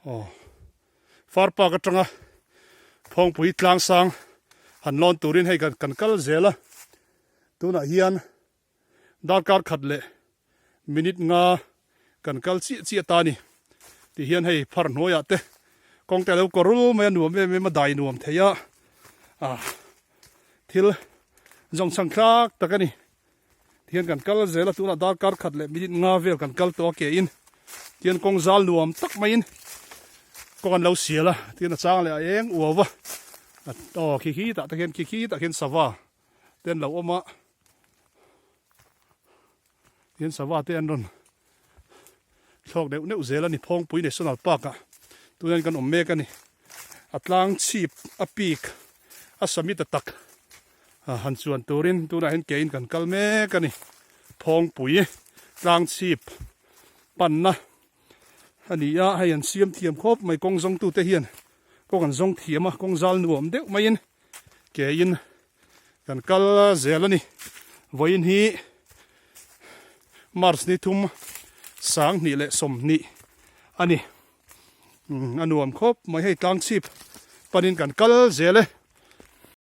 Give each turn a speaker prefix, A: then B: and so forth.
A: Aw Far Park atanga Phawngpui tlang sang han lawn turin hei kan kal zel a, tunah hian darkar khat leh minute nga kan kal chiah chiah ta a ni. Ti hian hei phar hnuaiah te kawng te a lo kawrul mai a, nuam em em a, dai nuam thei a, ah thil zawng chhang thlak tak a ni. Tihian kan kal zel a, tunah darkar khat leh minute nga vel kan kal tawh a ke in tihian kawng zal nuam tak maiin kawng an lo sial a, tihian a chang leh a eng uau va, aw khi khi tah te khian khi khi tah khian sava te an lo awm a, tihian sava te an rawn thlawk neuh neuh zel a ni Phawngpui National Park ah tunah hian kan awm mek a ni a tlang chhip a peak a summit a tak han chuan turin tunah hian ke in kan kal mek a ni Phawngpui tlang chhip panna a ni a hei an siam thiam khawp mai kawng zawng tute hian kawng an zawng thiam a kawng zal nuam deuh maiin ke in kan kal zel a ni vawiin hi March ni thum 20 leh 20 a ni a nuam khawp mai hei tlang chhip panin kan kal zel e.